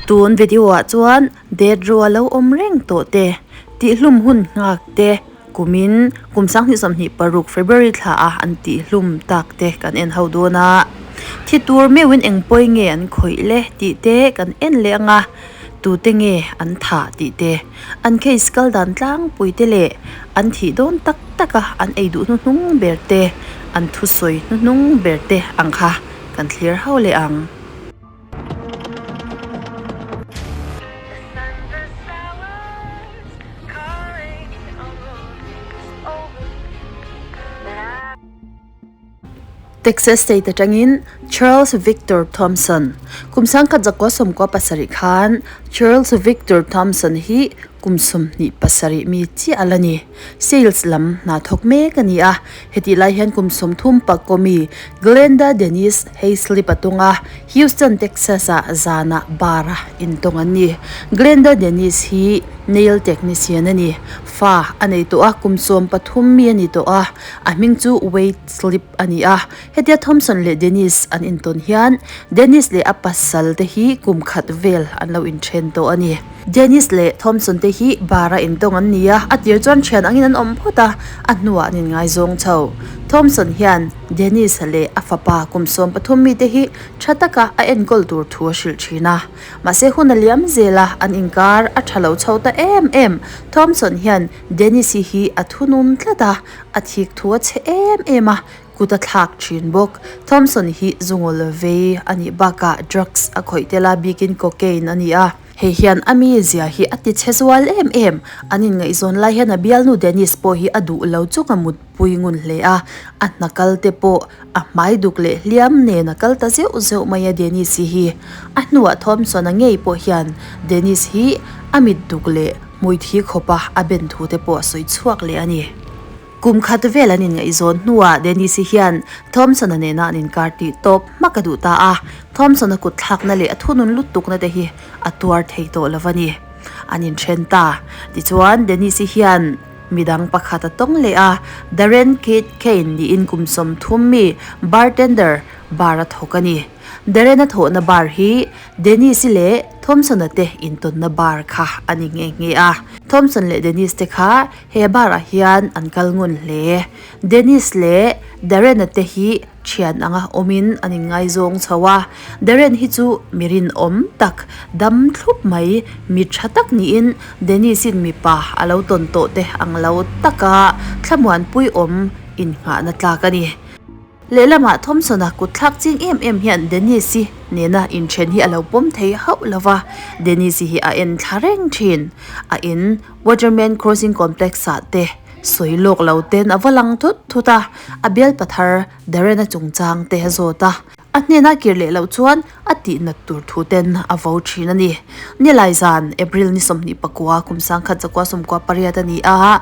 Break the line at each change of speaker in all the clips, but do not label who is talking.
Tun video ah chuan death row a lo awm reng tawh te, tihhlum hun nghak te, kumin kum 2026 February thla a an tihhlum tak te kan en ho dawn a. Thi tur meuhin eng pawi nge an khawih le tih te kan en leh ang a, tute nge an thah tih te, an case kal dan tlangpui te leh an thih dawn tak tak a an ei duh hnuhnung ber te, an thusawi hnuhnung ber te ang kha kan thlir ho leh ang. Texas State atangin Charles Victor Thompson Kum 1997 khan Charles Victor Thompson hi kum 27 mi chiah a la ni. Sales lam hna thawk mek a ni a, hetih lai hian kum 30 pakkaw mi Glenda Denise Hayslip a tung a, Houston, Texas ah zanah bar a intawng an ni. Glenda Denise hi nail technician a ni. Fa a nei tawh a, kum 13 mi a ni tawh a, a hming chu Wade Slip a ni a. Hetia Thompson leh Denise an intawn hian Denise leh a pasal te hi kum khat vel an lo inthen tawh a ni. Denise leh Thompson te hi bar a intawng an ni a, a tir chuan thian angin an awm phawt a, a hnuah an inngaizawng chho. Thompson hian Denise leh a fapa kum 13 mite hi tha taka a enkawl tur thu a hrilh thin a. Mahse hun a liam zel a, an inkar a tha lo chho ta em em. Thompson hian Denise-i hi a thunun tlat a, a thik thu a chhe em em a, kut a thlak thin bawk. Thompson hi zungawl vei a nih bakah drugs a khawih tel a, bikin cocaine a ni a. Hei hian a mizia hi a ti chhe zual em em. An inngaihzawn lai hian a bialnu Dennis pawh hi a duh lo chung a mutpui ngun hle a, a hna kal te pawh a hmai duk leh hliam nen a kal ta zeuh zeuh mai a Dennis-i hi. A hnuah Thompson-a ngei pawh hian Dennis hi a mit duk leh hmui thi khawpa a ben thu te pawh a sawi chhuak leh a ni. Kum khat vel an inngaihzawn hnuah Dennis-i hian Thompson-a nena an inkar tih tawp hmak a duh ta a, Thompson-a kut thlakna leh a thunun lutukna te hi a tuar thei tawh lo a ni. An inthen ta. Tichuan, Dennis-i hian midang pakhat a tawng leh a, Darren Keith Cain niin kum 30 mi bartender bar a thawk a ni. Darren-a thawhna bar hi Dennis-i leh Thompson-a te intawnna bar kha a ni nghe nghe a. Thompson leh Dennis te kha he bar ah hian an kal ngun hle. Dennis leh Darren-a te hi thian anga awmin an inngaizawng chho a. Darren hi chu mi rinawm tak, dam thlup mai, mi tha tak niin Dennis-in mipa a lo tawn tawh te ang lo taka thlamuanpui awm innghahna tlak a ni. Lehlamah Thompson-a kut thlak ching em em hian Dennis-i nena inthen hi a lo pawm thei hauh lo va, Dennis-i hi a en thla reng thin. A in Waterman Crossing Complex-ah te sawi lawk lo ten a va lang thut thut a, a bial pathar Darren-a chungchang te a zawt a. A hnena kir leh loh chuan a tih nat tur thu ten a vo thin a ni. Nilai zan, April ni 29, kum 1998 a ni a.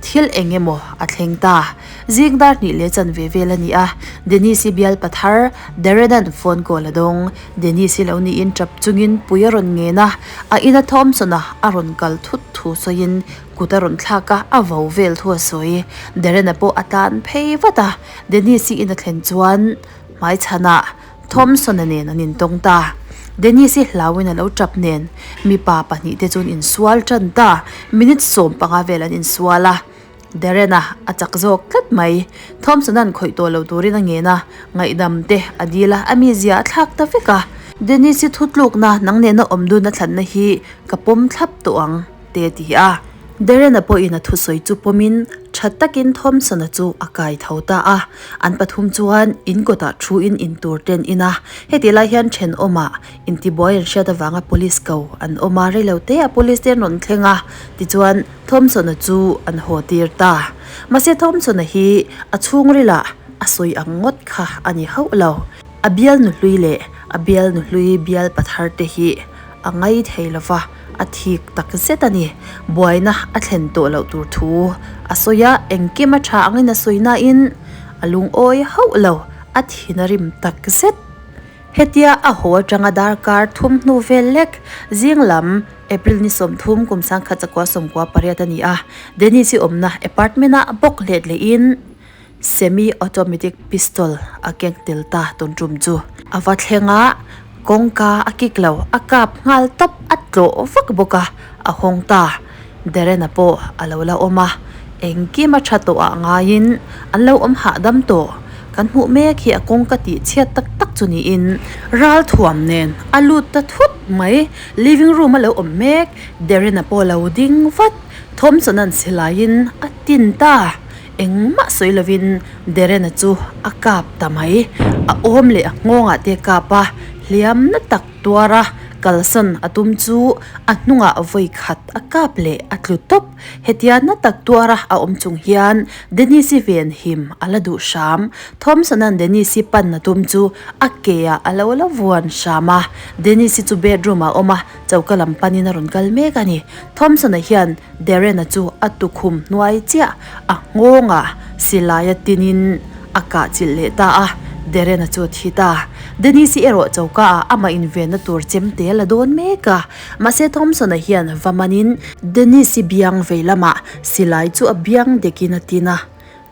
Thil eng emaw a thleng ta. Zing dar hnih leh chanve vel a ni a, Denise-i bial pathar Darren-a'n phone call a dawng. Denise-i lo niin tap chungin pui a rawn ngen a, a ina Thompson-a a rawn kal thut thu sawiin kut a rawn thlak a, a vo vel thu a sawi. Darren-a pawh a tlan phei vat a, Denise-i ina thlen chuan hmaichhanah Thompson-a nen an intawng ta. Dennis-i hlauin a lo tap nen, mipa pahnihte chu an insual tan ta. Minute 15 vel an insual a, Darren-a a chak zawk tlat mai. Thompson-a'n khawih tawh lo turin a ngen a, ngaihdam te a dil a, a mizia a thlak ta vek a. Dennis-i thutlukna nang nena awm dun a thlanna hi ka pawm thlap tawh ang. Te a ti a. Darren-a pawhin a thusawi chu pawmin tha takin Thompson-a chu a kai tho ta a. An pathum chuan in kawtah thu-in in tur te an in a. Hetih lai hian thenawmah intibuai an hriat avanga police ko an awm a, reilo te a police te an rawn thleng a, tichuan Thompson-a chu an haw tir ta. Mahse Thompson-a hi a chhungrilah a sawi ang ngawt kha a ni hauh lo. A bial nuhlui leh a bial nuhlui bial pathar te hi a ngai thei lova, a thik tak zet a ni. Buaina a thlen tawh loh tur thu a sawi a, engkim a tha angin a sawi nain a lungawi hauh lo, a thin a rim tak zet. Hetia a haw atanga darkar thum hnu vel lek zing lam April ni 30 kum 1998 a ni a, Dennis-i awmna apartment-ah bawk let lehin Semi automatic pistol a keng tel ta tun tum chu. A va thleng a, Kawngka a kik lo, a kap nghal tawp, a tlawh vak bawk a, a hawng ta. Darren-a pawh a lo la awm a, engkim a tha tawh ah ngaiin an lo awm hahdam tawh. Kan hmuh mek hi a kawngka tih chhiat tak tak chu niin ralthuam nen a lut ta thut mai. Living room a lo awm mek, Darren-a pawh a lo ding vat. Thompson-a'n silaiin a tin ta. Engmah sawi lovin Darren-a chu a kap ta mai. A awm leh a nghawngah te a kap a, hliam na tak tuar a kalsan a tum chu a hnungah vawi khat a kap leh a tlu tawp. Hetia na tak tuar a a awm chung hian Denise-i ven him a la duh hram. Thompson-a'n Denise-i pan a tum chu a ke ah a lo la vuan hram a. Denise-i chu bedroom-ah a awm a, choka lam panin a rawn kal mek a ni. Thompson-a hian Darren-a chu a tukhum hnuai chiah a nghawngah silai a tinin a kah chilh leh ta a, Darren-a chu a thi ta. Denise-i erawh choka ah amah invenna tur chem te la dawn mek a, mahse Thompson-a hian va manin Denise-i biang vei lamah silai chu a biang dekin a tin a.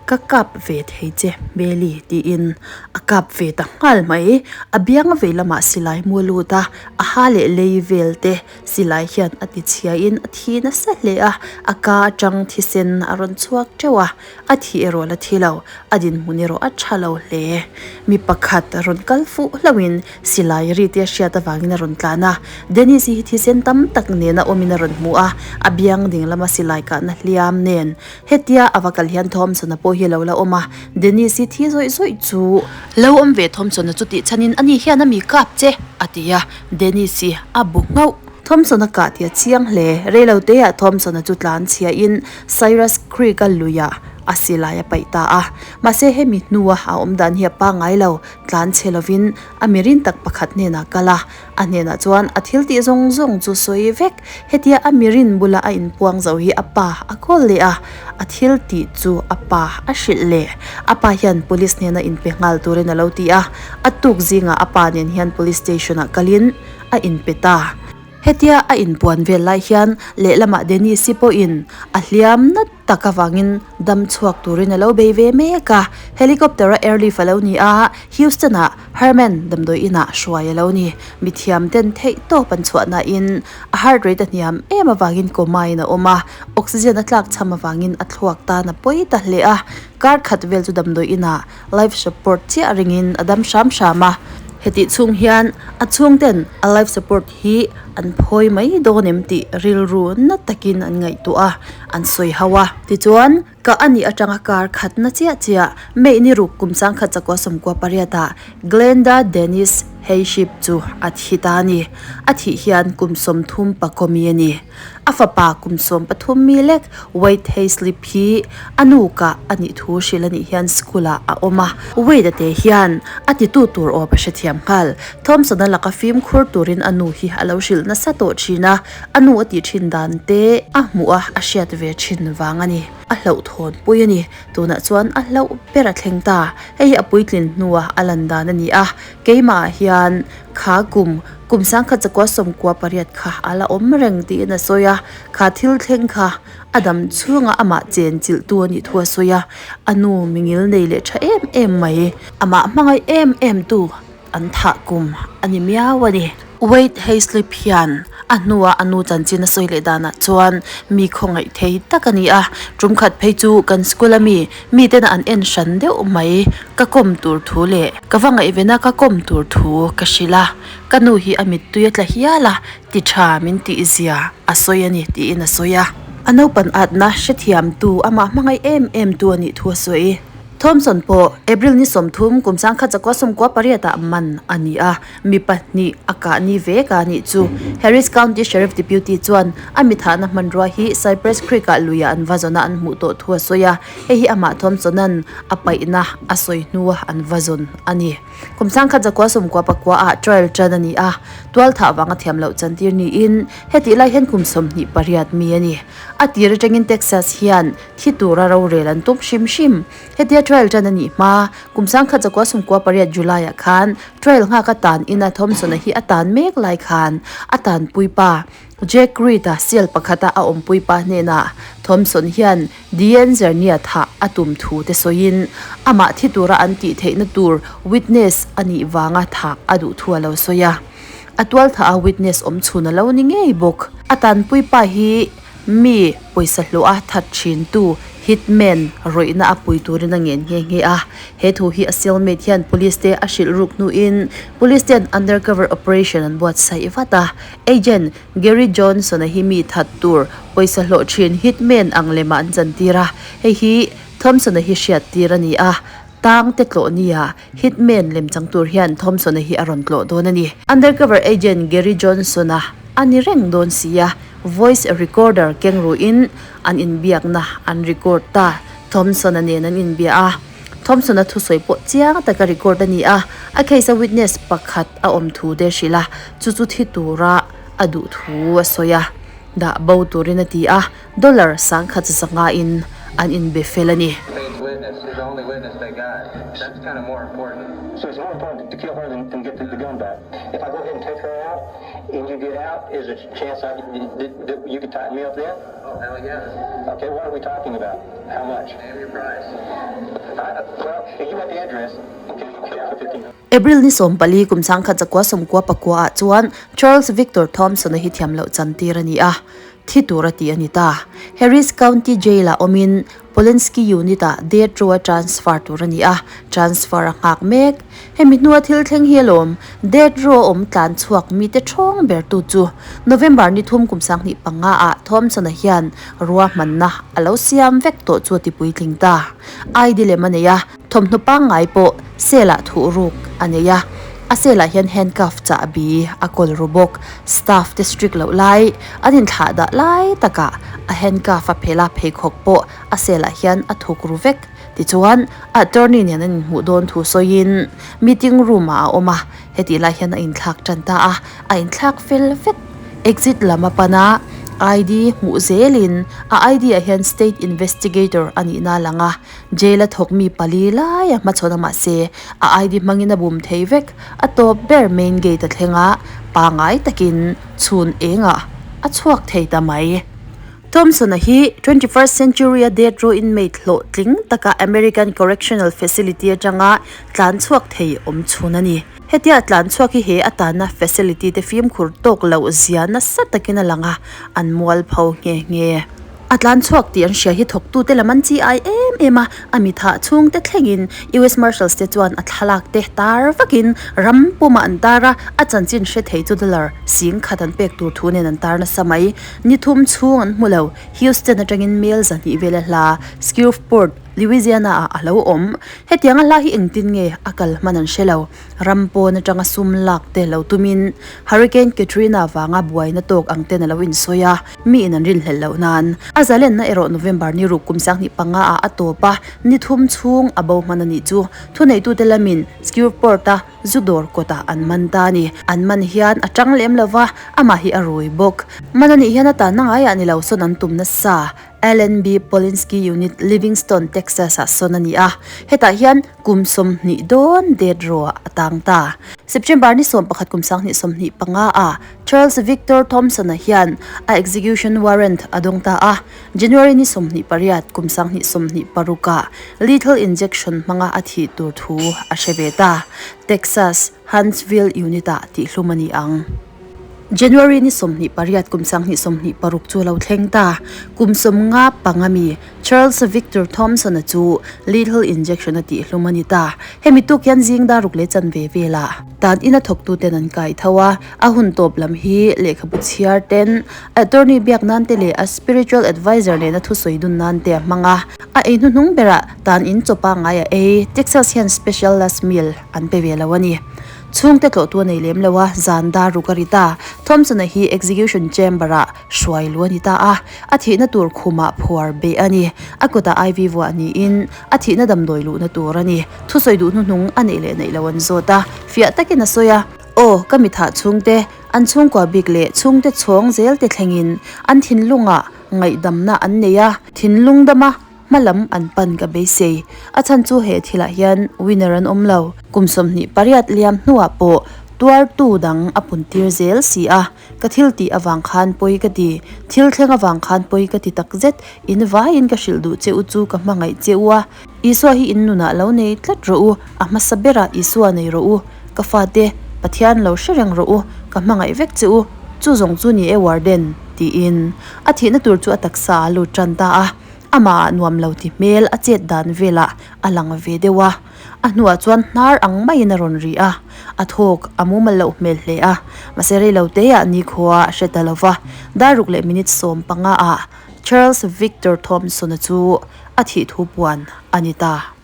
Ka kap ve thei che Meli tiin a kap ve ta nghal mai. A biang vei lamah silai mu a lut a, a ha leh lei vel te silai hian a ti chhiain a thi nasa hle a, a ka atang thisen a rawn chhuak teuh a, a thi erawh la thi lo, a dinhmun erawh a tha lo hle. Mi pakhat rawn kal fuh hlauhin Silai ri te a hriat avangin a rawn tlan a, Dennis-i hi thisen tam tak nena awmin a rawn hmu a, a biang ding lama silai kahna hliam nen. Hetia a va kal hian Thompson-a pawh hi a lo la awm a, Dennis-i thi zawih zawih chu. Lo awm ve Thompson-a chu tih chhanin ani hian a mi kap che, a ti a, Dennis-i a bu nghauh. Thompson-a kah tih a chiang hle. Reiloteah Thompson-a chu tlan chhiahin Cyrus Creek-a luiah a silai a paih ta a. Mahse hemi hnua a awm dan hi a pangngai lo. Tlan chhe lovin a mirin tak pakhat hnenah kal a, a hnenah chuan a thil tih zawng zawng chu sawi vek. Hetia a mirin bula a inpuang zo hi a pa a call leh a, a thil tih chu a pa a hrilh leh. A pa hian police hnena inpe nghal turin a lo ti a, a tuk zingah a pa nen hian police station ah kalin a inpe ta. Hetia a inpuan vel lai hian lehlamah Denise-i pawhin a hliam nat tak avangin dam chhuak turin a lo bei ve mek a. Helicopter-a airlift a lo ni a, Houston-ah Herman damdawi inah hruai a lo ni. Mithiam ten theih tawp an chhuah nain a heart rate a hniam em avangin coma-in a awm a, oxygen a tlak chham avangin a thluak tan a pawi ta hle a. Kar khat vel chu damdawi inah life support chiah ringin a dam hram hram a, hetih chhung hian a chhungten a life support hi an phawi mai dawn em tih rilru na takin an ngaihtuah a, an sawi ho a. Tichuan, ka anih atanga kar khatna chiah chiah May ni ruk kum sangkhat chakua 98 ah Glenda Dennis Hayship chu a thi ta a ni. A thih hian kum 30 pakawmi a ni. A fapa kum 13 mi lek Wade Hayslip hi a nu kah a nih thu hrilh a nih hian school ah a awm a. Wade a te hian a titu tur awp a hrethiam nghal. Thompson-a laka fimkhur turin a nu hi a lo hrilh nasa tawh thin a, a nu a tih thin dan te a hmuh a, a hriat ve thin vang a ni. A hlauhthawn pui a ni. Tunah chuan a hlauh ber a thleng ta. Hei hi a puitlin hnua a lan dan a ni a, keimahah hian Kha kum, kum 1998 kha a la awm reng tiin a sawi a, kha thil thleng kha a dam chhunga amah chen chilhtu a nih thu a sawi a, a nu mingil nei leh tha em em mai, amah hmangaih em em tu an thah kum a ni miau a ni. Wade Hayslip hian a hnua a nu chanchin a sawi leh danah chuan mi khawngaih thei tak a ni a, tum khat phei chu kan school a mi Miten an en hran deuh mai, ka kawm tur thu leh ka va ngaihven a ka kawm tur thu ka hrilh a, ka nu hi a mittui a tla hial a, ti tha min tih zia a sawi a ni tiin a sawi a. A naupan atna hrethiamtu amah hmangaih em em tu a nih thu a sawi. Thompson pawh April ni 30 kum 1998 ah man a ni a. Mi pahnih a kah ni ve ka nih chu. Harris County Sheriff Deputy chuan a mi thahna hmanrua hi Cypress Creek ah luiah an va zawn a an hmuh tawh thu a sawi a, hei hi amah Thompson-a'n a paihna a sawi hnua an va zawn a ni. Kum 1999 ah trial tan a ni a, tual thah vanga thiam loh chantir niin hetih lai hian kum 28 mi a ni. A tir atangin Texas hian thi tura rorel an tum hrim hrim. Hetia trial tan a nih hma, kum 1998 July ah khan trial nghak a tan ina Thompson-a hi a tan mek lai khan a tanpui pa Jack Reed-a cell pakhata a awmpui pa hnenah Thompson hian Diane Zernia thah a tum thu te sawiin amah thi tura an tih theihna tur witness a nih vanga thah a duh thu a lo sawi a. A tualthah a witness awm chhun a lo ni ngei bawk. A tanpui pa hi mi pawisa hlawh a that thin tu hitman rawihna a pui turin a ngen nghe nghe a. He thu hi a cellmate hian police te a hrilh ruk hnuin police ten undercover operation an buatsaih vat a. Agent Gary Johnson-a hi mi that tur pawisa hlawh thin hitman ang lemah an chantir a. Hei hi Thompson-a hi hriattir a ni a. Tang te tlawh nia Hitman lem chang tur hian Thompson-a hi a rawn tlawh dawn a ni. Undercover agent Gary Johnson-a a ni reng dawn si a, voice recorder keng ruin an inbiakna an record ta. Thompson-a nen an inbia a, Thompson-a thusawi pawh chiang taka record a ni a, a case-a witness pakhat a awm thu te hrilh a, chu chu thi tura a duh thu a sawi a, dah bo turin a ti a. Dollar 10,000 in an inbe fel a ni.
State's witness is the only witness they got. That's kind of more important.
So it's more important to kill her than, than get the, the gun back. If I go ahead and take her out and you get out, is there a chance I, that, that you could tighten me up then?
Oh, hell yeah.
Okay, what are we talking about? How much?
Name your price.
I, well, you got the address. Okay, okay, for 15
April ni 14 kum 1999 ah chuan Charles Victor Thompson-a hi thiam loh chantir a ni a, thi tur a ti a ni ta. Harris County Jail-ah awmin Polunsky Unit-ah death row-a transfer tur a ni a, transfer a nghak mek. Hemi hnua thil thleng hi alawm, death row-a awm tlan chhuak mite thawng bertu chu November ni 3 kum 2005 ah Thompson-a hian ruahmanna a lo siam vek tawh chu a ti puitling ta. ID lem a nei a. Thawmhnaw pangngai pawh cell-ah thuh ruk a nei a, a cell-ah hian handcuff chahbi a kawl ru bawk. Staff te strict loh lai, an inthlah dah lai takah a handcuff a phelh a, pheikhawk pawh a cell-ah hian a thuk ru vek. Tichuan, attorney nen an inhmuh dawn thu sawiin meeting room-ah a awm a, hetih lai hian a inthlak tan ta a, a inthlak fel vek. Exit lam a pan a, ID hmuh zelin a ID-ah hian state investigator a nihna a lang a. Jail a thawk mi pali lai a hmachhawn a mahse a ID hmangin a bum thei vek. A tawp ber main gate a thleng a, pangai takin chhun engah a chhuak thei ta mai. Thompson-a hi 21st century a death row inmate hlawhtling taka American Correctional Facility atanga tlan chhuak thei awm chhun a ni. Hetia tlan chhuak hi he atana facility te fimkhur tawk loh zia nasa takin a lang a, an mualpho nghe nghe. A tlan chhuak tih an hria hi thawktute lam an chi ai em em a, a mithah chhungte thlengin US Marshals te chuan a thlalak te tar vakin ram pumah an tar a, a chanchin hre thei chu dollar 10,000 an pek tur thu nen an tar nasa mai. Ni thum chhung an hmu lo, Houston atangin mel 200 vela hla Shreveport, Louisiana ah a lo awm. Hetiang a hla hi engtin nge a kal hman an hre lo. Ram pawn atanga sum lak te lo tumin Hurricane Katrina vanga buaina tawk ang ten a lo insawi a, mi in an rinhlelh loh nan. A zalenna erawh November ni ruk kum 2005 ah a tawp a, ni thum chhung a bo hman a nih chu. Thuneitute lamin Shreveport-a zu dawr kawtah an man ta a ni. An man hian a tang lem lova, amah hi a rui bawk. Man a nih hian a tanna ngaiah ni lo sawn an tum nasa. Allen B. Polunsky Unit, Livingston, Texas ah sawn a ni a. Hetah hian kum 20 dawn death row ah a tang ta. September ni 11 kum 2025 ah Charles Victor Thompson-a hian a execution warrant a dawng ta a. January ni 28 kum 2026 ah lethal injection hmanga a thih tur thu a hre ve ta. Texas, Huntsville Unit ah tihhlum a ni ang. January ni 28 kum 2026 chu lo thleng ta. Kum 55 mi Charles Victor Thompson-a chu lethal injection a tihhlum a ni ta. Hemi tuk hian zing dar ruk leh chanve velah tan ina thawktuten an kai tho a, a hun tawp lam hi lehkhabu chhiar ten attorney biak nan te leh a spiritual advisor nena thusawi dun nan te a hmang a. A ei hnuhnung berah tan in chawpa ngai a ei. Texas hian special last meal an pe ve lo a ni. Chhungte tlawhtu a nei lem lo a, zan dar ruk a ri ta. Thompson-a hi execution chamber-ah hruai lu a ni ta a, a thihna tur khumah phuar beh a ni. A kutah IV vuah niin a thihna damdawi luhna tur a ni. Thusawi duh hnuhnung a neih leh neih lo an zawt a, fiah takin a sawi a. Aw, ka mithah chhungte, an chhungkua bik leh chhungte chhawng zel te thlengin an thinlungah ngaihdamna an nei a, thinlung dama Hma lam an pan ka beisei. A chhan chu he thilah hian winner an awm lo. Kum 28 liam hnuah pawh tuartu dang a puntir zel si a. Ka thil tih avang khan pawi ka ti. Thil thleng avang khan pawi ka ti takzet. In vaiin ka hrilh duh che u chu ka hmangaih che u a. Isua hi in nunah lo nei tlat rawh u. A hmasa berah Isua nei rawh u. Ka fate, Pathian lo hre reng rawh u. Ka hmangaih vek che u, chu zawng chu ni e Warden, tiin a thihna tur chu a taksa a lut tan ta a. Amah ah nuam lo ti hmel a chet dan velah a lang ve deuh a. A hnuah chuan hnar ang maiin a rawn ri a, a thawk a mumal loh hmel hle a. Mahse reilo teah nikhua a hre ta lo va, daruk leh minute 15 ah Charles Victor Thompson-a chu a thih thu puan a ni ta.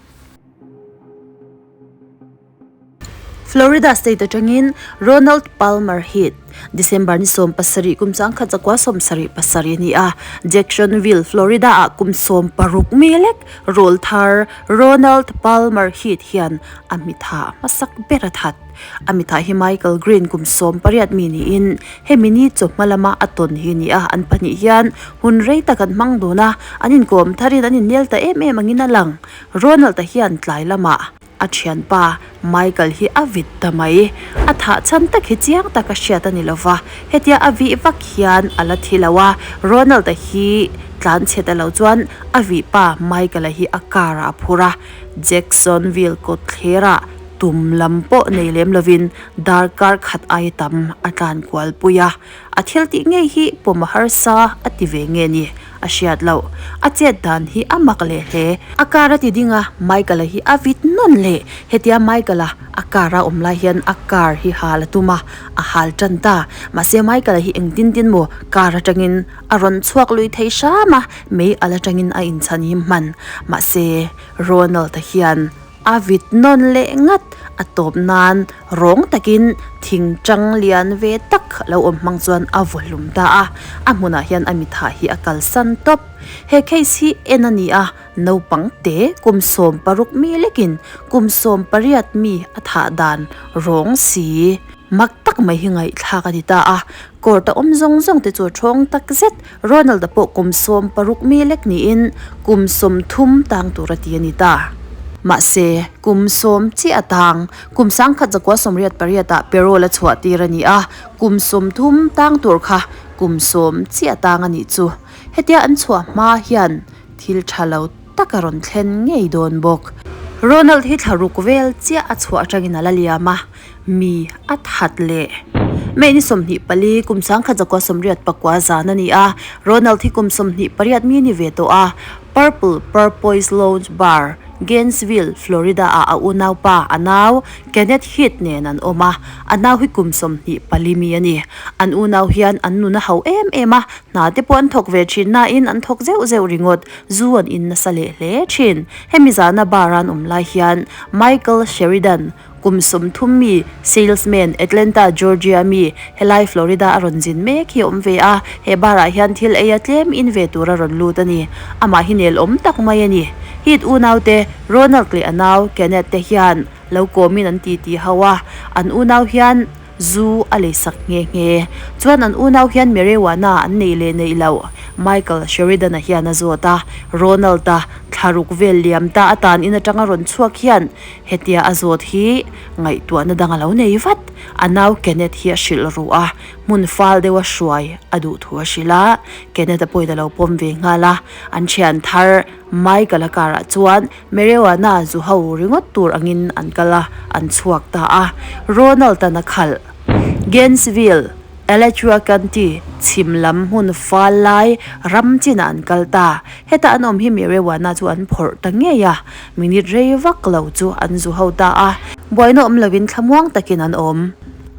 Florida State atangin Ronald Palmer Heath, December ni 17 kum 1977 a ni a, Jacksonville, Florida-ah kum 16 mi lek rawl thar Ronald Palmer Heath hian a mitha hmasak ber a that. A mitha hi Michael Green kum 18 mi niin hemi ni chawhma lama a tawn hi a ni a, an pahnih hian hun rei tak an hmang dun a, an inkawm tharin an innel ta em em angin a lang. Ronald-a hian tlai lamah A thianpa Michael hi a vit ta mai. A thah chhan tak hi chiang tak a hriat a ni lo va, hetia a vih vak hian a la thi lo a, Ronald-a hi tlan chhe ta lo chuan a vih pa Michael-a hi a car ah a phur a, Jacksonville kawtthler ah tum lam pawh nei lem lovin darkar khat aia tam a tlan kual pui a. A thil tih ngei hi pawm a harsa a ti ve nge ni a hriat loh. A chet dan hi a mak leh hle. A car a ti ding a, Michael-a hi a vit nawn leh. Hetia Michael-a a car a awm lai hian a car hi hal a tum a, a hal tan ta. Mahse Michael-a hi engtin tin maw car atangin a rawn chhuak lui thei hram a, mei al atangin a inchhan him hman. Mahse Ronald-a hian A vit nawn leh ngat a tawp nan rawng takin thing tang lian ve tak lo awm hmang chuan a vaw hlum ta a, a hmunah hian a mitha hi a kalsan tawp. He case hi en a ni a, naupang te kum 16 mi lekin kum 18 mi a thah dan rawng si mak tak mai hi ngaihthlak a ni ta a, court a awm zawng zawng te chu a thawng tak zet. Ronald-a pawh kum 16 mi lek niin kum 30 tang tur a ti a ni ta. Mahse, kum 10 chiah a tang. Kum 1988 ah parole a chhuah tir a ni a, kum 30 tang tur kha kum 10 chiah a tang a nih chu. Hetia an chhuah hma hian thil tha lo tak a rawn thlen ngei dawn bawk. Ronald hi thla ruk vel chiah a chhuah atangin a la liam a. Mi a that leh. May ni 24 kum 1989 zan a ni a, Ronald hi kum 28 mi ni ve tawh a, Purple Porpoise Lounge Bar, Gainesville, Florida ah a unaupa, a nau, Kenneth Heath nen an awm a, a nau hi kum 24 mi a ni. An unau hian an nun a hau em em a, hna te pawh an thawk ve thin nain an thawk zeuh zeuh ringawt, zu an in nasa leh hle thin. Hemi zana bar a an awm lai hian Michael Sheridan, Kum 30 mi salesman Atlanta, Georgia mi helai Florida a rawn zin mek hi a awm ve a, he bar ah hian thil ei a tlem in ve tur a rawn lut a ni. Amah hi nel awm tak mai a ni. Heath unau te, Ronald leh a nau Kenneth te hian lo kawmin an titi ho a, an unau hian zu a lei sak nghe nghe. Chuan an unau hian marijuana an nei leh neih loh Michael Sheridan-a hian a zawt a, Ronald-a thlaruk vel liam ta atan in atanga rawn chhuak hian Hetia a zawt hi ngaihtuahna dang a lo nei vat. A nau Kenneth hi a hrilh ruh a, hmun fal deuha hruai a duh thu a hrilh a. Kenneth-a pawhin a lo pawm ve nghal a. An thian thar Michael-a car-ah chuan Marijuana zu ho ringawt tur angin an kal a, an chhuak ta a. Ronald-a'n a khalh. Gainesville. Alachua County chhim lam hmun fal lai ram chinah an kal ta. Heta an awm hi Marijuana chu an phawrh ta ngei a, minute rei vak lo chu an zu ho ta a, buaina awm lovin thlamuang takin an awm.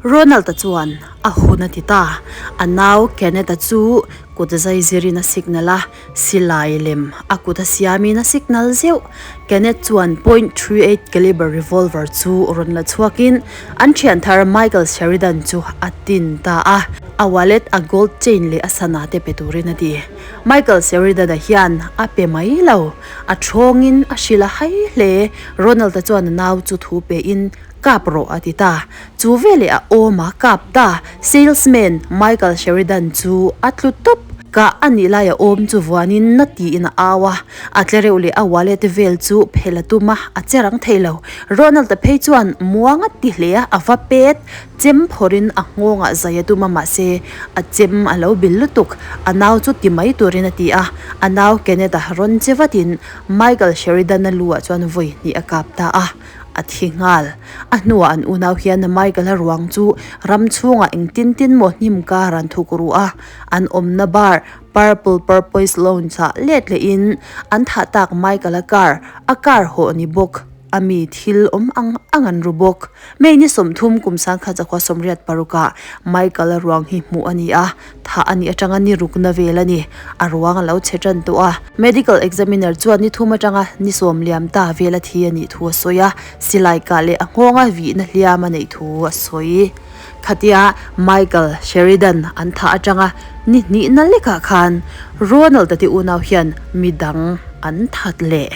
Ronald-a chuan a hun a ti ta. A nau Kenneth-a chu kut zai zirin a signal a, Silai lem a kut a siamin a signal zeuh. Kenneth chuan point 38 caliber revolver chu rawn la chhuakin an thian thar Michael Sheridan chu a tin ta a. A wallet, a gold chain leh a sana te pe turin a ti. Michael Sheridan-a hian a pe mai lo. A thawngin a hrilh a hai hle. Ronald-a chuan a nau chu thu pein kap rawh a ti ta. Chu veleh a awm a kap ta. Salesman Michael Sheridan chu a tlu tawp. Kah a nih lai a awm chu vuanin na tiin a au a. A tle reuh leh a wallet vel chu phel a tum a, a che rang thei lo. Ronald-a phei chuan muang a ti hle a, a va pet. Chem phawrhin a nghawngah zai a tum a mahse a chem a lo bil lutuk. A nau chu ti mai turin a ti a. A nau Kenneth-a rawn che vatin Michael Sheridan-a lu ah chuan vawi hnih a kap ta a. a thi nghal. A hnuah an unau hian Michael-a ruang chu ram chhungah engtin tin maw hnim kar an thuk ru a, an awmna bar Purple Porpoise Lounge ah let lehin an thah tak Michael-a car, a car hawh ni bawk a mi thil awm ang ang an ru bawk. May ni 30 kum 1986 ah Michael-a ruang hi hmuh a ni a, Thah a nih atanga ni rukna vel a ni. A ruang a lo chhe tan tawh a. Medical examiner chuan ni thum atanga ni sawm liam ta vel a thi a nih thu a sawi a, silai kah leh a nghawnga vihna hliam a neih thu a sawi. Khatia Michael Sheridan an thah atanga ni hnihna lekah khan Ronald a ti unau hian midang an that leh.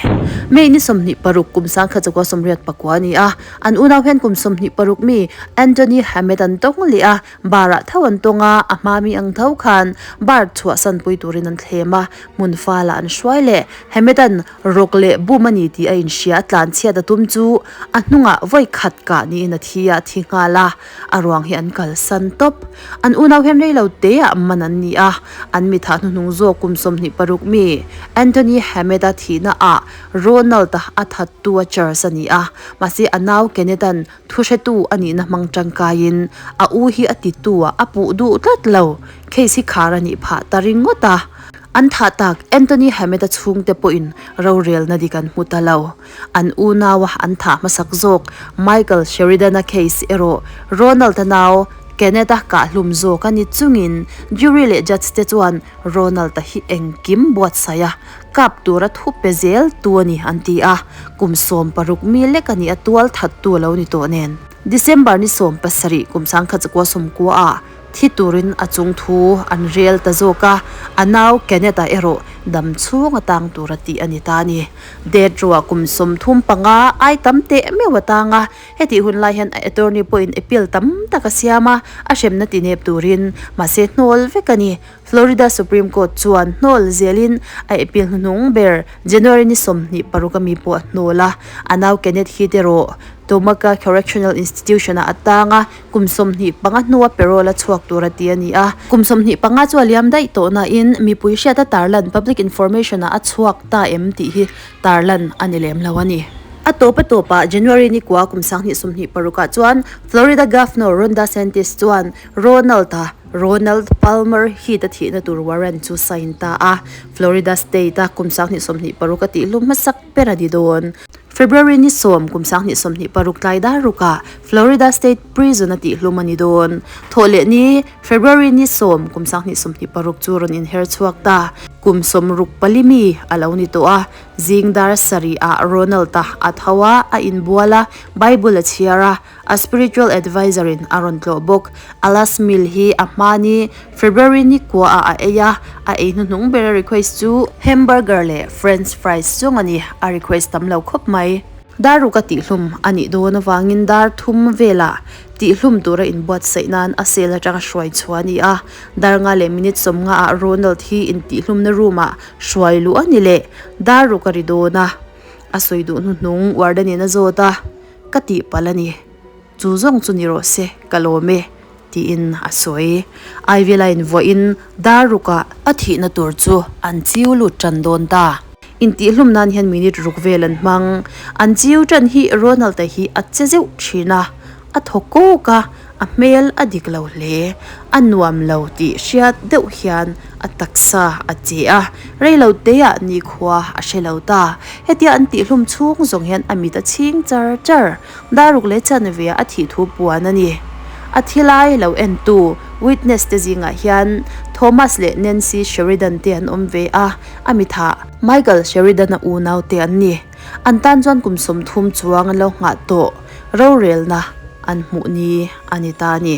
May ni 26 kum 1989 a ni a, an unau hian kum 26 mi Anthony Hammett an tawng leh a, Bar-ah tho an tawng a, a hma mi ang tho khan bar chhuahsan pui turin an thlem a, hmun falah an hruai leh. Hamedan rawk leh bum a ni tih a inhria, a tlanchhiat a tum chu a hnungah vawi khat kah niin a thi a, a thi nghal a, a ruang hi an kalsan tawp. An unau hian rei lo teah man an ni a, an mi thah hnuhnung zawk kum 26 mi Anthony Hamed-a thihna ah Ronald-a a thattu a charge a ni a, mahse a nau Kenneth-a'n Thuhretu a nihna hmang tangkaiin a u hi a titu a, a puh duh tlat lo. Case hi khar a nih phah ta ringawt a. An thah tak Anthony Hammett-a chhungte pawhin rorelna dik an hmu ta lo. An unaua an thah hmasak zawk Michael Sheridan-a case erawh Ronald-a nau Kenneth-a kahhlum zawk a ni chungin jury leh judge te chuan Ronald-a hi engkim buatsaih a, kap tura thu pe zel tu a ni an ti a, kum 16 mi lek a nih a tual that tu a lo ni tawh nen. December ni 17 kum 1990 ah thi turin a chung thu an rel ta zawk a, a nau Kenneth-a erawh dam chhung a tang tura tih a ni ta a ni. Death row-ah kum 35 ai tam teh meuh a tang a, Hetih hun lai hian a attorney pawhin appeal tam tak a siam a, a hremna ti nep turin, mahse hnawl vek a ni. Florida Supreme Court chuan hnawl zelin a appeal hnuhnung ber January ni 26 ami pawh a hnawl a, a nau Kenneth Heath erawh Tomaka Correctional Institution-ah a tang a, kum 25 hnua parole a chhuak tur a ti a ni a. Kum 25 chu a liam daih tawh nain mipui hriata tarlan public information-ah a chhuak ta em tih hi tarlan a ni lem lo a ni. A tawp a tawpah January ni kua kum 2026 ah chuan Florida Governor Ron DeSantis chuan Ronald-a Ronald Palmer Heath-a thihna tur warrant chu sign ta a, Florida State-a kum 2026 a tihhlum hmasak ber a ni dawn. February ni 10 kum 2026 tlai dar rukah Florida State Prison a tihhlum a ni dawn. Thawhleh ni February ni 10 kum 2026 chu rawn inher chhuak ta. Kum 64 mi a lo ni tawh a, zing dar sarih ah Ronald-a a tho a, a inbual a, Bible a chhiar a, a spiritual adviser in a rawn tlawh bawk. A last meal hi a hma ni February ni kua ah a ei a, a ei hnuhnung ber a request chu hamburger leh french fries zawng a ni, a request tam lo khawp mai. Dar ruk a tihhlum a nih dawn avangin dar thum velah tihhlum tura inbuatsaih nan a cell atanga hruai chhuah a ni a, Dar nga leh minute 50 ah Ronald hi intihhlumna room ah hruai luh a ni leh dar ruk a ri dawn a, a sawi duh hnuhnung warden in a zawt a, ka tihpalh a ni, chu zawng chu ni rawh se ka lawm e tiin a sawi. Ivy line vuahin dar ruk ah a thihna tur chu an chiu lut tan dawn ta. Intihhlum nan hian minute ruk vel an hmang. An chiu tan hi Ronald-a hi a che zeuh thin a, a thaw kawk a, a hmel a dik lo hle. A nuam lo tih hriat deuh hian a taksa a che a, rei lo teah nikhua a hre lo ta. Hetia an tihhlum chhung zawng hian a mit a chhing char char. Daruk leh chanve a thih thu puan a ni. A thi lai lo entu witness te zingah hian Thomas leh Nancy Sheridan te an awm ve a, a mithah Michael Sheridan-a unau te an ni. An tan chuan kum 30 chuang an lo nghah tawh rorelna an hmuh ni a ni ta a ni.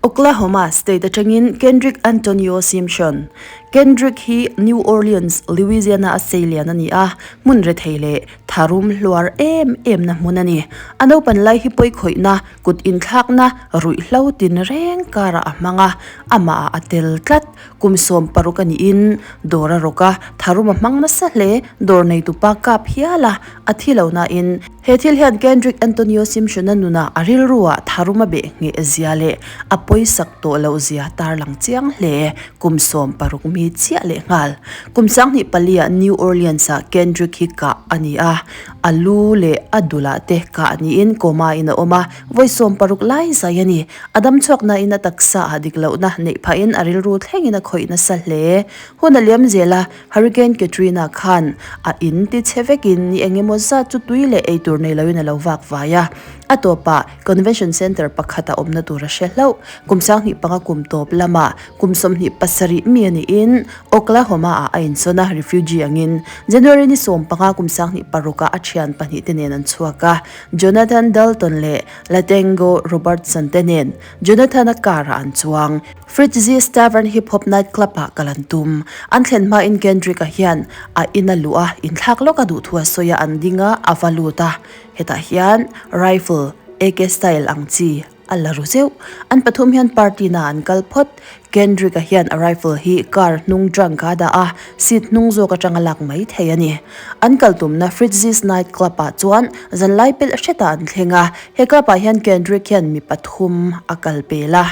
Oklahoma State atangin Kendrick Antonio Simpson. Kendrick hi New Orleans, Louisiana a seilian a ni a, hmun rethei leh. Tharum hluar em em na hmun a ni. A naupan lai hi pawi khawihna, kut inthlakna, ruihhlo tinreng karah a hmang a, amah ah a tel tlat. Kum 16 a niin dawr a rawk a, tharum a hmang nasa hle, dawr neitupa kap hial a, a thi lo nain he thil hian Kendrick Antonio Simpson-a nunah a rilruah tharum a beh ngheh zia leh a pawisak tawh loh zia tarlang chiang hle. Kum 16 mi chiah leh nghal. Kum 24 ah New Orleans-ah Kendrick hi kah a ni a, a lu leh a dulah te kah niin coma in a awm a, vawi 60 lai zai a ni. A dam chhuak nain a taksa ah dik lohna neih phahin a rilru thlengin a khawih nasa hle. Hun a liam zel a, Hurricane Katrina khan a in ti chhe vekin ni eng emaw zat chu tui leh ei tur nei loin a lo vak vai a. A tawpah Convention Centre pakhata awmna tur a hre hlauh. Kum 25 kum tawp lamah kum 27 mi a niin Oklahoma ah a insawn a, refugee angin. January ni 15 kum 26 ah a thian pahnih te nen an chhuak a, Jonathan Dalton leh Latengo Robertson te nen Jonathan-a car-ah an chuang. Fritzy's Tavern Hip Hop Night Club-ah kal an tum. An thlen hmain Kendrick-a hian a ina luh a, inthlak lawk a duh thu a sawi a, an ding a, a va lut a. Hetah hian rifle, AK style ang chi a la ru zeuh. An pathum hian party na an kal phawt. Kendrick-a hian a rifle hi car hnung trunk a dah a, seat hnung zawk atanga lak mai thei a ni. An kal tumna Fritzy's Night Club-ah chuan zanlai pelh hretah an thleng a, he club-ah hian Kendrick hian mi pathum a kal pel a.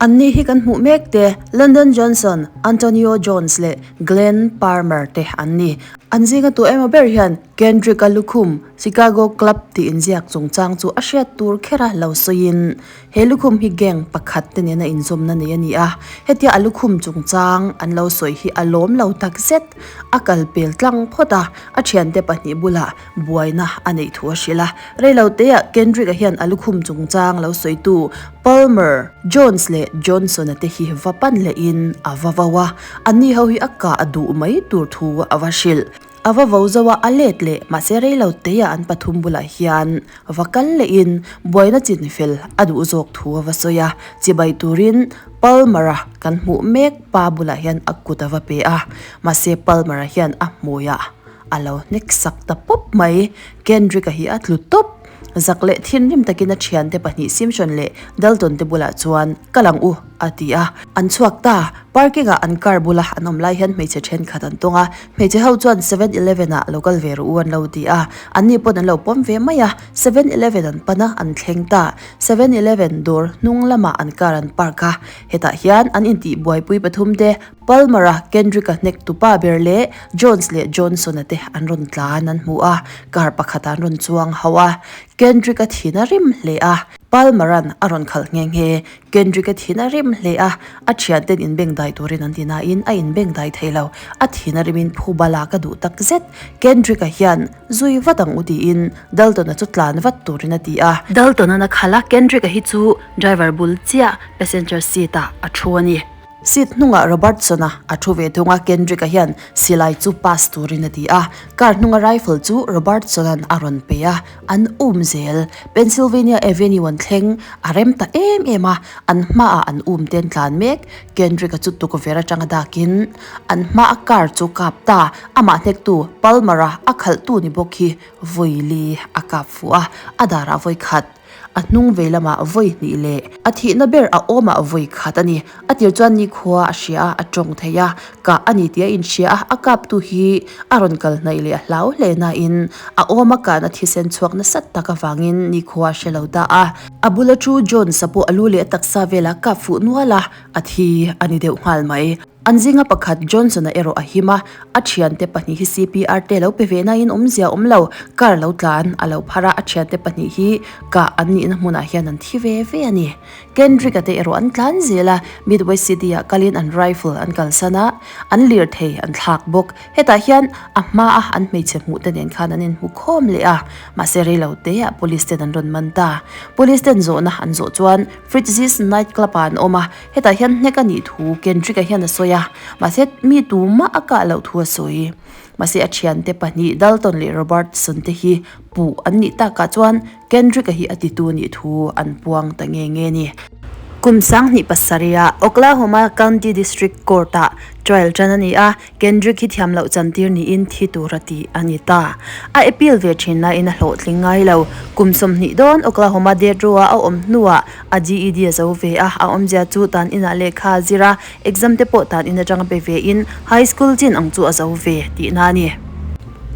Anni hi kan hmuh mek te London Johnson, Antonio Jones leh Glenn Palmer te an ni. An zinga tu emaw ber hian Kendrick-a lukhum Chicago Club tih inziak chungchang chu a hriat tur kher a lo sawiin he lukhum hi gang pakhat te nena inzawmna nei a ni a, hetia a lukhum chungchang an lo sawi hi a lawm lo takzet. A kal pel tlang phawt a, a thiante pahnih bulah buaina a neih thu a hrilh a. Reiloteah Kendrick-a hian a lukhum chungchang lo sawitu Palmer, Jones leh Johnson-a te hi va pan lehin a va vo a, anni ho hi a kah duh mai tur thu a va hrilh. A va vo zo a, a let leh mahse reiloteah an pathum bulah hian va kal lehin buaina chin fel a duh zawk thu a va sawi a, chibai turin Palmer-a kan hmuh mek pa bulah hian a kut a va pe a, mahse Palmer-a hian a hmuiah a lo hnek sak ta pawp mai. Kendrick-a hi a tlu tawp. Zak leh thinrim takin a thiante pahnih Simpson leh Dalton te bulah chuan Ka lang u a ti a. An chhuak ta. Parking ah an car bula an awm lai hian hmeichhe thenkhat an tawng a, hmeichhe ho chuan seven eleven ah lo kal ve rawh u an lo ti a, anni pawn an lo pawm ve mai a, seven eleven an pan a, an thleng ta. Seven eleven dawr hnung lamah an car an park a, hetah hian an intih buaipui pathum te Palmer-a, Kendrick-a hnek tupa ber leh Jones leh Johnson-a te an rawn tlan an hmu a, car pakhatah an rawn chuang ho a, Kendrick-a thin a rim hle a, Palmer-a'n a rawn khalh nghe nghe. Kendrick-a thin a rim hle a, a thianten inbeng dai turin an ti nain a inbeng dai thei lo. A thin a rimin phuba lak a duh tak zet. Kendrick-a hian zui vat ang u tiin Dalton-a chu tlan vat turin a ti a. Dalton-a'n a khalh a, Kendrick-a hi chu driver bul chiah passenger seat-ah a thu a ni. Seat hnungah Robertson-a a thu ve thung a, Kendrick-a hian silai chu pass turin a ti a, car hnunga rifle chu Robertson-a'n a rawn pe a, an um zel. Pennsylvania Avenue an thleng a rem ta em em a, an hmaah an um te an tlan mek. Kendrick-a chu tukverh atanga dakin an hmaa car chu kap ta, amah hnektu Palmer-a a khalhtu ni bawk hi vawi li a kap fuh a, a darah vawi khat. A hnung vei lamah vawi hnih leh a thihna ber a awmah vawi khat a ni. A tir chuan nikhua a hria a, a tawng thei a, kah a ni tih a inhria a, a kaptu hi a rawn kal hnaih leh a hlau hle nain a awma kahna thisen chhuak nasa tak avangin nikhua a hre lo ta a. A bula chu Jones-a pawh a lu leh a taksa velah kap fuh nual a, a thi a ni deuh nghal mai. An zinga pakhat Johnson-a erawh a him a, a thiante pahnih hi CPR te lo pe ve nain awmzia awm lo, car lo tlan a lo phar a, a thiante pahnih hi kah an nihna hmunah hian an thi ve ve a ni. Kendrick-a te erawh an tlan zel a, Midwest City-ah kalin an rifle an kalsan a, an lirthei an thlak bawk. Hetah hian a hmaa an hmeichhe hmuh te nen khan an inhmu khawm leh a, mahse reilo teah police ten an rawn man ta. Police ten zawhna an zawh chuan Fritz's Night Club-ah an awm a, Hetah hian hnek a nih thu Kendrick-a hian a sawi a, mahse mi tumah a kah loh thu a sawi. Mahse a thiante pahnih Dalton leh Robertson te hi puh an nih takah chuan Kendrick-a hi a titu nih thu an puang ta nge nge a ni. Kum 2007 ah Oklahoma County District Court-ah trial tan a ni a, Kendrick hi thiam loh chantir niin thi tura tih a ni ta. A appeal ve thin laiin a hlawhtling ngai lo. Kum 20 dawn Oklahoma death row-a a awm hnuah a GED a zo ve a, a awmzia chu tan inah lehkha a zir a, exam te pawh tan in atanga pe ve in high school chin ang chu a zo ve tihna a ni.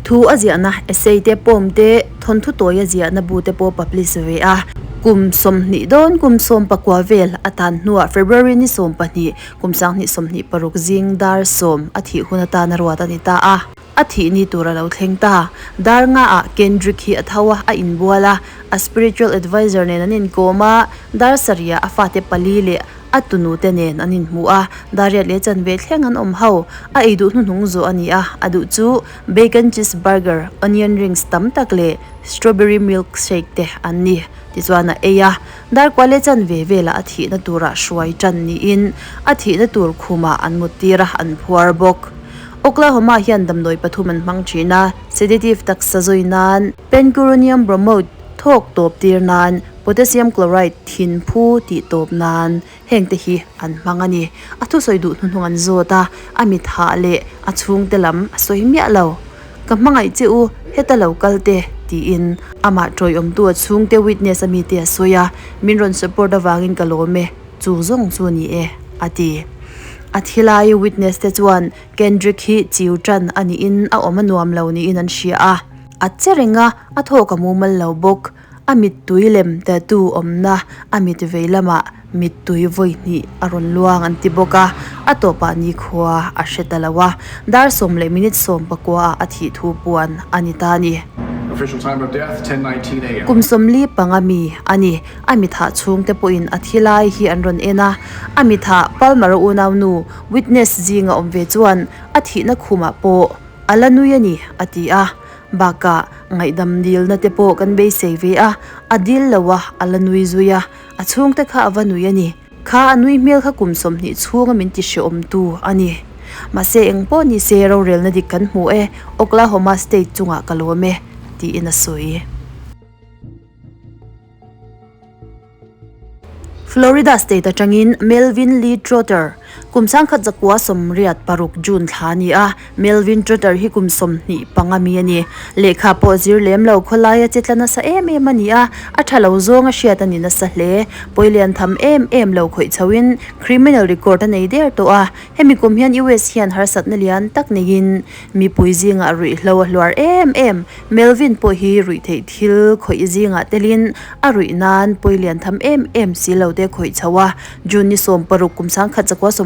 Thu a ziahna, essay te, poem te, thawnthu tawi a ziahna bu te pawh publish ve a. Kum 20 dawn kum 19 vel a tan hnuah February ni 12, kum 2026 zing dar 10 a thih hun atan a ruat a ni ta a. A thih ni tur a lo thleng ta. Dar nga ah Kendrick hi a tho a, a inbual a, a spiritual adviser nen an inkawm a, dar sarih ah a fate pali leh A tunute nen an inhmu a, dariat leh chanve thleng an awm ho. A ei duh hnuhnung zawh a ni a, a duh chu bacon cheese burger, onion rings tam tak leh strawberry milk shake te an ni. Tichuan a ei a, darkua leh chanve velah a thihna turah hruai tan niin a thihna tur khumah an muttir a, an phuar bawk. Oklahoma hian damdawi pathum an hmang thin a, sedative taksa zui nan, pancuronium bromide thawk tawp tir nan, Potassium chloride thin phu tih tawp nan heng te hi an hmang a ni. A thusawi duh hnuhnung an zawt a, a mit hah leh a chhungte lam a sawi miah lo. Ka hmangaih che u, heta lo kal te, tiin amah tawiawmtu a chhungte witness a mite a sawi a, min rawn support avangin ka lawm e, chu zawng chu ni e, a ti. A thilai witness te chuan Kendrick hi chiu tan a niin a awm a nuam lo niin an hria a. A che reng a, a thawk a mumal lo bawk. A mittui lem tattoo awmna a mit vei lamah mittui vawi hnih a rawn luang an ti bawk a, a tawpah nikhua a hre ta lo a, dar sawm leh minute sawm pakua ah a thih thu puan a ni ta a ni. Kum 45 mi a ni, a mithah chhungte pawhin a thi lai hi an rawn en a, a mithah Palmer-a unaunu witness zinga awm ve chuan a thihna khumah pawh a la nui a ni a ti a. Bakah, ngaihdam dilna te pawh kan beisei ve a, a dil lo a, a la nui zui a, a chhungte kha a va nui a ni. Kha a nui hmel kha kum 20 chhunga min ti hrehawmtu a ni. Mahse eng pawh ni se rorelna dik kan hmu e, Oklahoma State chungah ka lawm e, tiin a sawi. Florida State atangin Melvin Lee Trotter, kum 1986 June thla a ni a, Melvin Trotter hi kum 25 mi a ni. Lehkha pawh zir lem lo khawlaia che tla nasa em em a ni a, a tha lo zawng a hriat a ni nasa hle. Pawilian tham em em lo khawih chhoin criminal record a nei der tawh a, hemi kum hian US hian harsatna lian tak neiin mipui zingah ruihhlo a hluar em em. Melvin pawh hi ruih theih thil khawih zingah telin a ruih nan pawi lian tham em em si lo te khawih chho a. June ni 16 kum 1986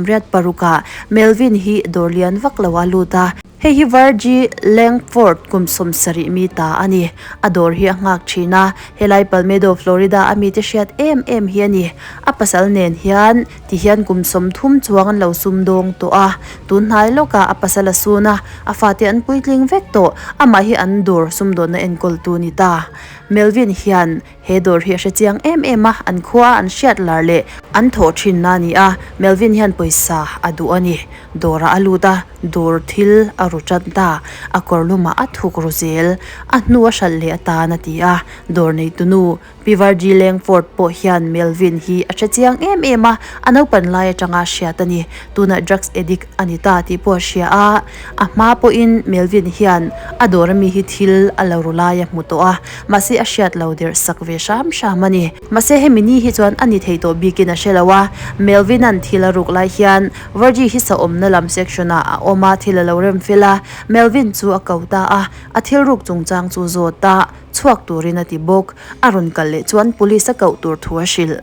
ah Melvin hi dawr lian vak lo a lut a. Hei hi Virgie Langford kum 70 mi ta a ni. A dawr hi a nghak thin a, helai Palmetto, Florida a mite hriat em em hi a ni. A pasal nen hian Ti hian kum 30 chuang an lo sum dawng tawh a, tun hnai lawkah a pasal a sun a, a fate an puitling vek tawh, amah hi an dawr sumdawnna enkawltu ni ta. Melvin hian he dawr hi a hre chiang em em a, an khua an hriat lar leh an thawh thinna a ni a, Melvin hian pawisa a duh a ni. Dawrah a lut a, dawr thil a ru tan ta, a kawr lumah a thuk ru zel, a hnu a hralh leh atan a ti a, dawr neitunu Pi Virgie Langford pawh hian Melvin hi a hre chiang em em a, a naupan lai atanga hriat a ni. Tunah drugs addict a ni ta tih pawh a hria a, a hma pawhin Melvin hian a dawr ami hi thil a lo ru lai a hmu tawh a, mahse a hriat lo der sak ve hram hram a ni. Mahse hemi ni hi chuan a ni thei tawh bikin a hre lo a, Melvin-a'n thil a ruk lai hian Virgie hi sahawmna lam section-ah a awm a, thil a lo rem fel a, Melvin chu a ko ta a, a thil ruk chungchang chu zawt a. Chhuak turin a ti bawk. A rawn kal leh chuan police a koh tur thu a hrilh.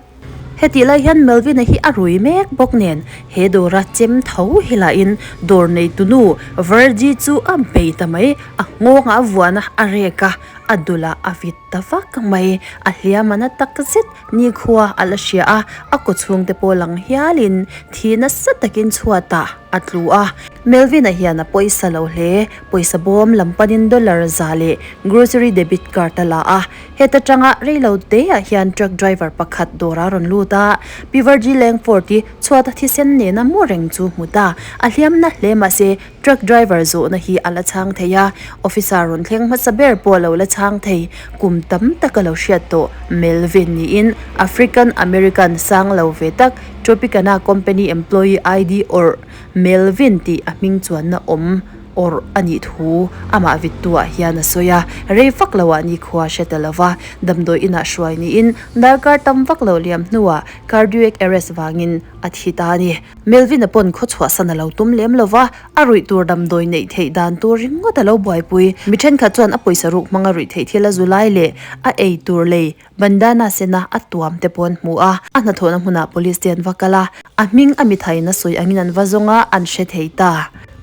Hetih lai hian Melvin-a hi a rui mek bawk nen he dawra chem tho hi lahin dawr neitunu Virgie chu a bei ta mai. A nghawngah a vuan a, a rek a, a dulah a vit ta vak mai. A hliam a na tak zet nikhua a la hria a, a kaw chhungte pawh lang hialin thi nasa takin chhuatah a tlu a. Melvin-a hian a pawisa lo hle. Pawisa bawm lam panin dollar za leh grocery debit card a la a, heta tanga reilo teah hian truck driver pakhat dawr a rawn lut a, Pi Virgie Langford i chhuat a thisen nena mu reng chu hmu ta, a hliamna hle mahse truck driver zawhna hi a la chhang thei a, officer rawn thleng hmasa ber pawh a lo la chhang. chhang thei kum tam tak a lo hriat tawh Melvin niin African American sang lo ve tak Tropicana company employee ID awrh Melvin tih a hming chuanna awm awrh a nih thu amah vittu ah hian a sawi a, rei vak lo ah nikhua hre ta lova damdawi inah hruai niin darkar tam vak lo liam hnuah cardiac arrest vangin a thi ta a ni. Melvin-a pawn khaw chhuahsan a lo tum lem lo va, a ruih tur damdawi neih theih dan tur ringawt a lo buaipui. Mi thenkhat chuan a pawisa ruk hmanga ruih theih thil a zu lai leh a ei tur lei bandana sena a tuam te pawh an hmu a. A hnathawhna hmunah police te an va kal a, a hming a mithaiin a sawi angin an va zawng a, an hre thei ta.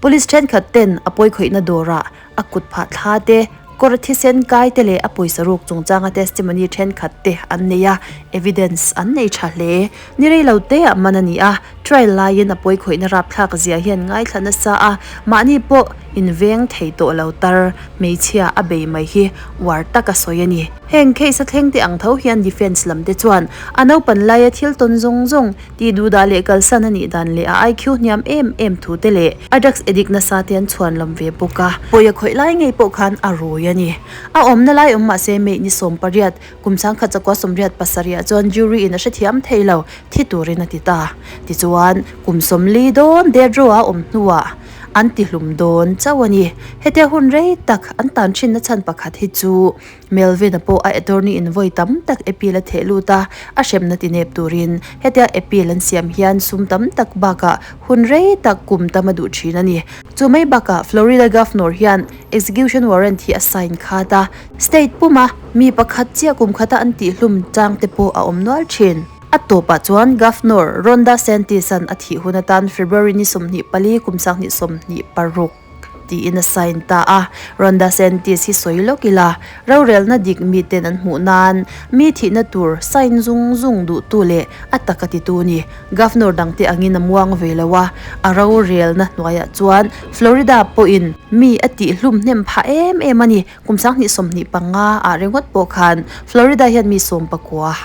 Police thenkhat ten a pawikhawihna dawrah a kut phah thla te, kawr thisen kai te leh a pawisa ruk chungchanga testimony thenkhat te an nei a, evidence an nei tha hle. Ni rei lo te ah man a ni a, trial laiin a pawikhawihna rapthlak zia hian ngaithla nasa a, mahni pawh inveng thei tawh lo tar hmeichhia a bei mai hi uar tak a sawi a ni. Heng case a thleng te ang tho hian defence lam te chuan a naupan laia thil tawn zawng zawng Tih duhdah leh kalsan a nih dan leh a IQ hniam em em thu te leh a drugs addict nasa te an chhuan lam ve bawk a. Pawia khawih lai ngei pawh khan a rui a ni. A awmna lai awm mahse May ni 18, kum 1987 ah chuan jury in a hrethiam thei lo, thi turin a ti ta. Tichuan, kum 40 dawn death row a awm hnuah an ti hlum dawn chauh a ni. Hetia hun rei tak an tan thinna chhan pakhat hi chu Melvin-a pawh a attorney in vawi tam tak appeal a theh lut a, a hremna ti nep turin hetia appeal an siam hian sum tam tak bakah hun rei tak kum tam a duh thin a ni. Chu mai bakah Florida Governor hian execution warrant hi a sign khat a, state puma mi pakhat chiah kum khata an tihhlum chang te pawh a awm nual thin. A tawpah chuan Governor Ron DeSantis-a'n a thih hun atan February ni 24 kum 2026, tiin a sign ta a. Ron DeSantis hi sawi lawk ila, rorelna dik miten an hmuh nan mi thihna tur sign zung zung duhtu leh a taka titu ni. Governor dangte angin a muang ve lo a, a rorelna hnuaiah chuan Florida pawhin mi a tihhlum hnem phah em em a ni. Kum 2025 ah ringawt pawh khan Florida hian mi 19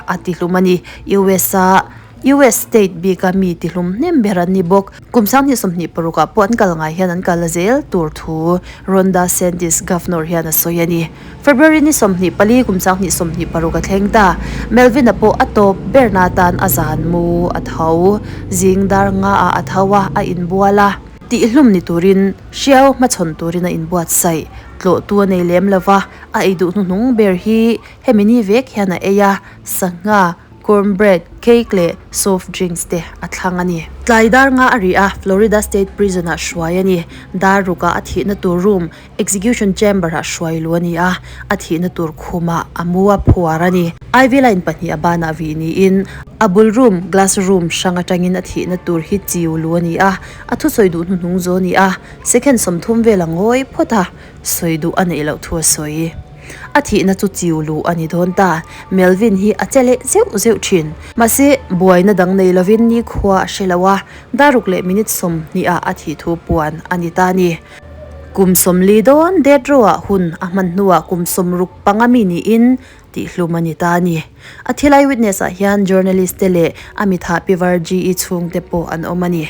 a tihlum a ni. US-a. US state bika mi tihlum hnem ber an ni bawk. Kum 2026 ah pawh an kal ngai hian an kal zel tur thu Ron DeSantis Governor hian a sawi a ni. February ni 24 kum 2026 a thleng ta. Melvin-a pawh a tawp berna atan a zan mu a tho. Zing dar nga ah a tho a, a inbual a. Tihlum ni turin hriau hmachhawn turin a inbuatsaih. Tlawhtu a nei lem lova, a ei duh hnuhnung ber hi hemi ni vek hian a ei a, sangha, Cornbread, cake leh soft drinks te a thlang a ni. Tlai dar nga a ri a, Florida State Prison ah hruai a ni. Dar rukah a thihna tur room, execution chamber ah hruai lu a ni a, a thihna tur khumah a mu a phuar a ni. Ivy line pahnih a banah vih niin, a bul room, glass room, hrang atangin a thihna tur hi chiu lu a ni a, a thusawi duh hnuhnung zo a ni a, second 30 vel a ngawi phawt a, sawi duh a neih loh thu a sawi. A thihna chu chiu luh a ni dawn ta. Melvin hi a che leh zeuh zeuh thin. Mahse, buaina dang nei lovin nikhua a hre lo a, daruk leh minute 20 ah a thih thu puan a ni ta a ni. Kum 40 dawn death row ah hun a hman hnuah kum 65 mi niin tihhlum a ni ta a ni. A thilai witness ah hian journalist te leh a mitha Pi Vargie chhungte pawh an awm a ni.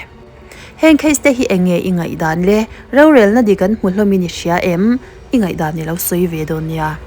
Heng case te hi eng nge i ngaihdan le? Rorelna dik an hmu hlawmin i hria em? I ngaihdan i lo sawi ve dawn nia.